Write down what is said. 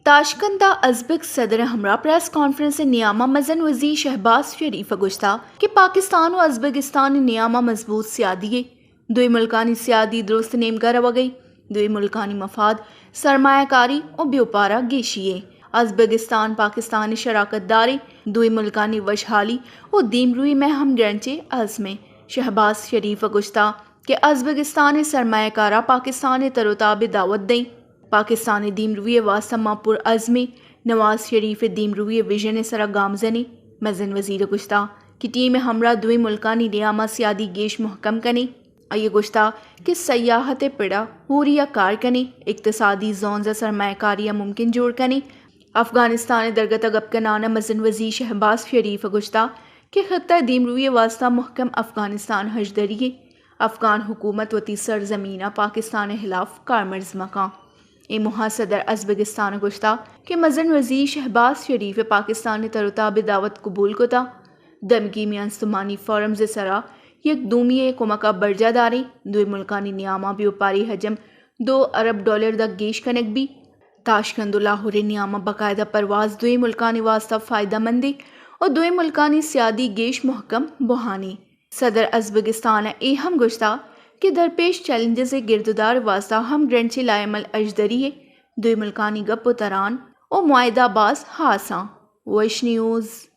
تاشکند ءَ ازبک صدر ءِ ہمراہ پریس کانفرنس ءِ نیام ءَ مزن وزیر شہباز شریف ءَ گوشتگ کہ پاکستان ءُ ازبکستان ءِ نیام ءَ مضبوط سیادی یے، دوئیں ملکانی سیادی درست نیمگ ءَ روگ ءَ، دوئیں ملکانی مفاد سرمایہ کاری ءُ بیوپار ءَ گیشی یے۔ ازبکستان پاکستان ءِ شراکت دارے، دوئیں ملکانی وشحالی ءُ دیمروئی مئے ہمگرنچیں عزم اِنت۔ شہباز شریف ءَ گوشتگ کہ ازبکستان ءِ سرمایہ کاراں پاکستان ءِ تر ءُ تاب ءِ دعوت دئیں۔ پاکستان ءِ دیمروئی ءِ واستہ ما پرعزم ایں، نواز شریف ءِ دیمروئی ءِ وژن ءِ سرا گامزن ایں۔ مزن وزیر ءَ گوشتگ کہ ٹیم ءِ ہمراہ دوئیں ملکانی نیام ءَ سیادی گیش مہکم کنیں۔ آئی ءَ گوشتگ کہ سیاحت ءِ پڑ ءَ ہوری ءَ کار کنیں، اقتصادی زونز ءَ سرمایہ کاری ءَ ممکن جوڑ کنیں۔ افغانستان ءِ درگت ءَ گپ کنان ءَ مزن وزیر شہباز شریف ءَ گوشتگ کہ خطہ ءِ دیمروئی ءِ واستہ مہکم افغانستان ہژدری یے، افغان حکومت وتی سرزمین ءَ پاکستان ءِ ہلاف کارمرز مہ کنت۔ اے موہ ءَ صدر ازبکستان ءَ گوشتگ کہ مزن وزیر شہباز شریف ءَ پاکستان ءِ تر ءُ تاب ءِ دعوت قبول کتگ۔ دمگی میان استمانی فورمز ءِ سرا یک دومی ءِ کمک ءَ برجاہ داریں، دوئیں ملکانی نیام ءَ بیوپاری حجم دو ارب ڈالر داں گیش کنگ بیت۔ تاشکند ءُ لاہور ءِ نیام ءَ باقاعدہ پرواز دوئیں ملکانی واستہ فائدہ مند ایں ءُ دوئیں ملکانی سیادی گیش مہکم بوان ایں۔ صدر ازبکستان ءَ اے ہم گوشتگ کہ درپیش چیلنجز ءِ گرد ءُ دار ءِ واستہ ہمگرنچیں لائحہ عمل ہژدری یے، دوئیں ملکانی گپ ءُ تران ءُ معاہدہ باز ہاس اَنت۔ وش نیوز۔